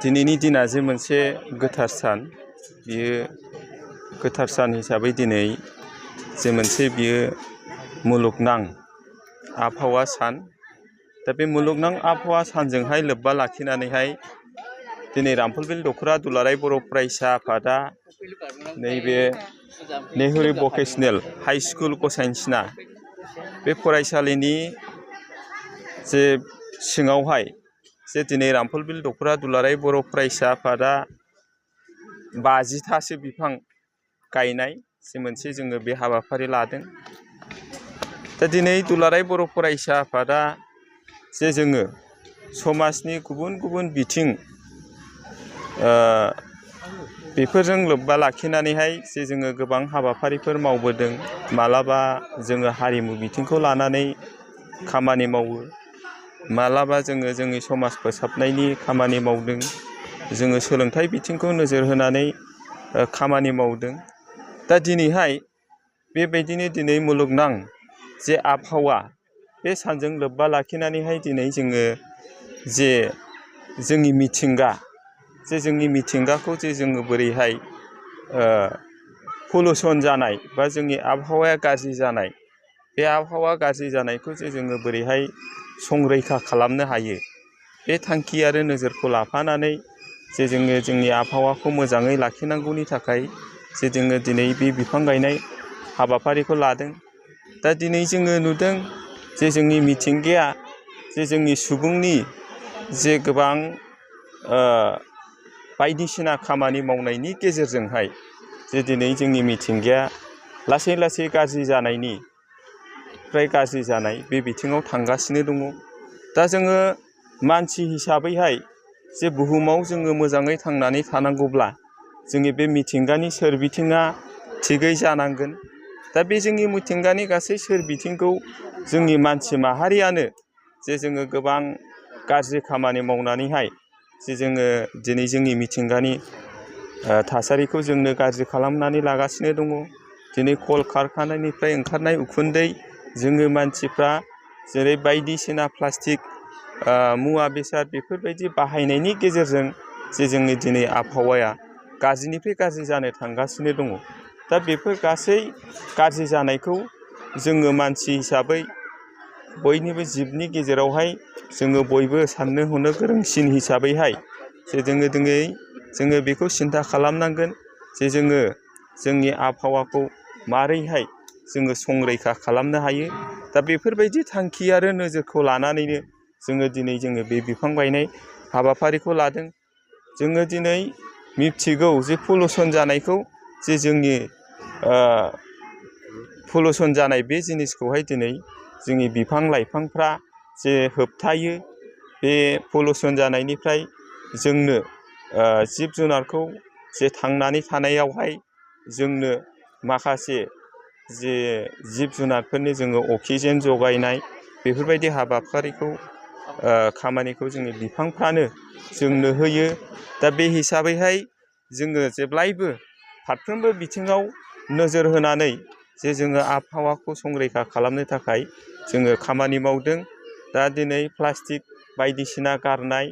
दिनैनि दिना जे मोनसे गोथार सान, बियो गोथार सान हिसाबै दिनै जे मोनसे बियो मुलुगनां आबहावा सान। दा बे मुलुगनां आबहावा सानजोंहाय लोब्बा लाखिनानैहाय दिनै रामफलबिल दख'रा दुलाराय बर' फरायसा आफादा नैबे नेहुरु भकेसनेल हाइ स्कुल गसाइनसिना बे फरायसालिनि जे सिङावहाय जे दिनै रामफलबिल दख'रा दुलाराय बर' फरायसा आफादा 50थासो बिफां गायनाय जे मोनसे जोङो बे हाबाफारि लादों। दा दिनै दुलाराय बर' फरायसा आफादा जे जोङो समाजनि गुबुन गुबुन बिथिं बेफोरजों लोब्बा लाखिनानैहाय जे जोङो गोबां हाबाफारिफोर मावबोदों। मालाबा जोङो हारिमु बिथिंखौ लानानै खामानि मावो, मालाबा जोङो जोंनि समाज फोसाबनायनि खामानि मावदों, जोङो सोलोंथाइ बिथिंखौ नोजोर होनानै खामानि मावदों। दा दिनैहाय बेबायदिनो दिनै मुलुगनां जे आबहावा बे सानजों लोब्बा लाखिनानैहाय दिनै जोङो जे जोंनि मिथिंगा, जे जोंनि मिथिंगाखौ जे जोङो बोरैहाय पलुसन जानाय बा जोंनि आबहावाया गाज्रि जानाय, बे आबहावा गाज्रि जानायखौ जे जोङो बोरैहाय संरैखा खालामनो हायो, बे थांखि आरो नोजोरखौ लाफानानै जे जोङो जोंनि आबहावाखौ मोजाङै लाखिनांगौनि थाखाय जे जोङो दिनै बे बिफां गायनाय हाबाफारिखौ लादों। दा दिनै जोङो नुदों जे जोंनि मिथिंगाया जे जोंनि सुबुंनि जे गोबां बायदिसिना खामानि मावनायनि गेजेरजोंहाय जे दिनै जोंनि मिथिंगाया लासै लासै गाज्रि जानायनिफ्राय गाज्रि जानाय बे बिथिङाव थांगासिनो दङ। दा जोङो मानसि हिसाबैहाय जे बुहुमाव जोङो मोजाङै थांनानै थानांगौब्ला जोंनि बे मिथिंगानि सोरबिथिङा थिगै जानांगोन। दा बे जोंनि मिथिंगानि गासै सोरबिथिंखौ जोंनि मानसि माहारियानो जे जोङो गोबां गाज्रि खामानि मावनानैहाय जे जोङो दिनै जोंनि मिथिंगानि थासारिखौ जोंनो गाज्रि खालामनानै लागासिनो दङ। दिनै कल कारखानानिफ्राय ओंखारनाय उखुन्दै, जोङो मानसिफ्रा जेरै बायदिसिना प्लास्टिक मुवा बेसाद बेफोरबायदि बाहायनायनि गेजेरजों जे जोंनि दिनै आबहावाया गाज्रिनिफ्राय गाज्रि जानो थांगासिनो दङ। दा बेफोर गासै गाज्रि जानायखौ जोङो मानसि हिसाबै बयनिबो जिबनि गेजेरावहाय जोङो बयबो साननो हनो गोरोंसिन हिसाबैहाय जे जोङो बेखौ सिन्था खालामनांगोन जे जोङो जोंनि आबहावाखौ मारैहाय जोङो संरैखा खालामनो हायो। दा बेफोरबायदि थांखि आरो नोजोरखौ लानानैनो जोङो बे बिफां गायनाय हाबाफारिखौ लादों। जोङो दिनै मिथिगौ जे पलुसन जानायखौ, जे जोंनि पलुसन जानाय बे जिनिसखौहाय दिनै जोंनि बिफां लाइफांफ्रा जे होबथायो। बे पलुसन जानायनिफ्राय जोंनो जिब जुनारखौ जे थांनानै थानायावहाय जोंनो माखासे जे जिब जुनारफोरनि जोङो अक्सिजेन जगायनाय बेफोरबायदि हाबाफारिखौ खामानिखौ जोंनि बिफांफ्रानो जोंनो होयो। दा बे हिसाबैहाय जोङो जेब्लायबो फारफ्रोमबो बिथिङाव नोजोर होनानै जे जोङो आबहावाखौ संरैखा खालामनो थाखाय जोङो खामानि मावदों। दा दिनै प्लास्टिक बायदिसिना गारनाय,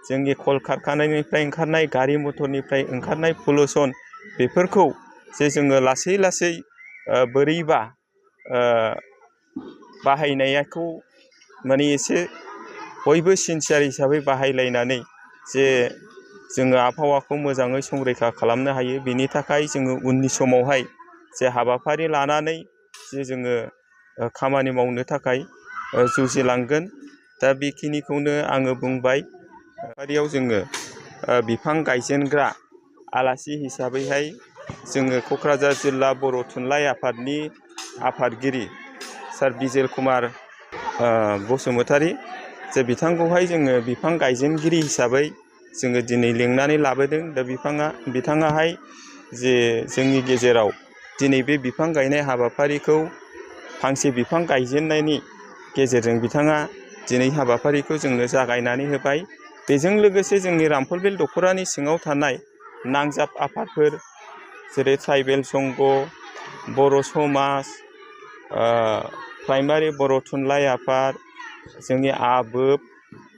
जोंनि कल कारखानानिफ्राय ओंखारनाय, गारि मथरनिफ्राय ओंखारनाय पलुसन, बेफोरखौ जे जोङो लासै लासै बोरैबा बाहायनायखौ माने एसे बयबो सिनसियार हिसाबै बाहायलायनानै जे जोङो आबहावाखौ मोजाङै संरैखा खालामनो हायो। बेनि थाखाय जोङो उननि समावहाय जे हाबाफारि लानानै जे जोङो खामानि मावनो थाखाय जुजिलांगोन। दा बेखिनिखौनो आङो बुंबाय। हाबाफारियाव जोङो बिफां गायजेनग्रा आलासि हिसाबैहाय जोङो क'क्राझार जिल्ला बर' थुनलाइ आफादनि आफादगिरि सार बिजेल कुमार बसुमतारी, जे बिथांखौहाय जोङो बिफां गायजेनगिरि हिसाबै जोङो दिनै लिंनानै लाबोदों। दा बिथाङाहाय जे जोंनि गेजेराव दिनै बे बिफां गायनाय हाबाफारिखौ फांसे बिफां गायजेननायनि गेजेरजों बिथाङा दिनै हाबाफारिखौ जोंनो जागायनानै होबाय। बेजों लोगोसे जोंनि रामफलबिल दख'रानि सिङाव थानाय नांजाब आफादफोर जेरै ट्राइबेल संघ, बर' समाज, प्राइमारि बर' थुनलाइ आफाद, जोंनि आबोब,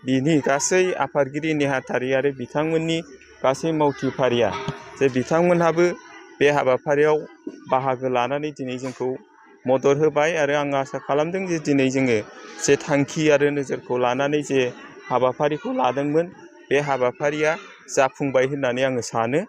बिनि गासै आफादगिरि नेहाथारि आरो बिथांमोननि गासै मावथिफारिया जे बिथांमोनहाबो बे हाबाफारियाव बाहागो लानानै दिनै जोंखौ मदद होबाय आरो आं आसा खालामदों जे दिनै जोङो जे थांखि आरो नोजोरखौ लानानै जे हाबाफारिखौ लादोंमोन बे हाबाफारिया जाफुंबाय होननानै आङो सानो।